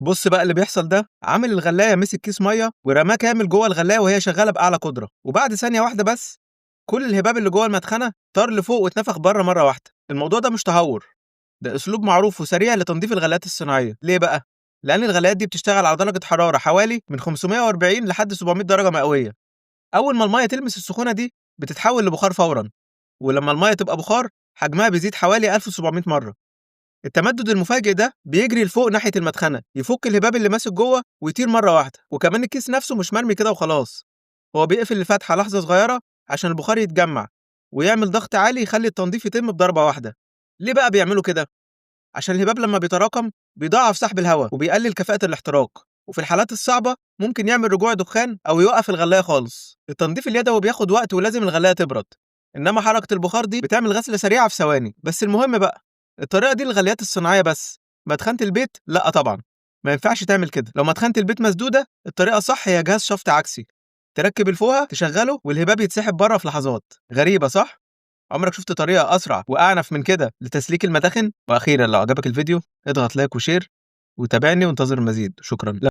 بص بقى اللي بيحصل ده، عامل الغلاية مسك كيس مية ورماه كامل جوه الغلاية وهي شغالة بأعلى قدرة، وبعد ثانية واحدة بس كل الهباب اللي جوه المدخنة طار لفوق واتنفخ بره مرة واحدة. الموضوع ده مش تهور، ده أسلوب معروف وسريع لتنظيف الغلايات الصناعية. ليه بقى؟ لأن الغلايات دي بتشتغل على درجة حرارة حوالي من 540 لحد 700 درجة مئوية. أول ما المية تلمس السخونة دي بتتحول لبخار فورا، ولما المية تبقى بخار حجمها بيزيد حوالي 1700 مرة. التمدد المفاجئ ده بيجري لفوق ناحية المدخنة، يفك الهباب اللي ماسك جوه ويطير مرة واحدة. وكمان الكيس نفسه مش مرمي كده وخلاص، هو بيقفل الفتحة لحظة صغيرة عشان البخار يتجمع ويعمل ضغط عالي يخلي التنظيف يتم بضربة واحدة. ليه بقى بيعملوا كده؟ عشان الهباب لما بيتراكم بيضاعف سحب الهواء وبيقلل كفاءة الاحتراق، وفي الحالات الصعبة ممكن يعمل رجوع دخان أو يوقف الغلاية خالص. التنظيف اليدوي بياخد وقت ولازم الغلاية تبرد، إنما حركة البخار دي بتعمل غسلة سريعة في ثواني. بس المهم بقى، الطريقة دي للغلايات الصناعية بس، مدخنة البيت لا طبعا ما ينفعش تعمل كده. لو مدخنة البيت مسدودة، الطريقة الصح هي جهاز شفط عكسي، تركب الفوهة تشغله والهباب يتسحب بره في لحظات. غريبة صح؟ عمرك شفت طريقة أسرع وأعنف من كده لتسليك المداخن؟ وأخيرا لو عجبك الفيديو اضغط like و share وتابعني وانتظر المزيد. شكرا.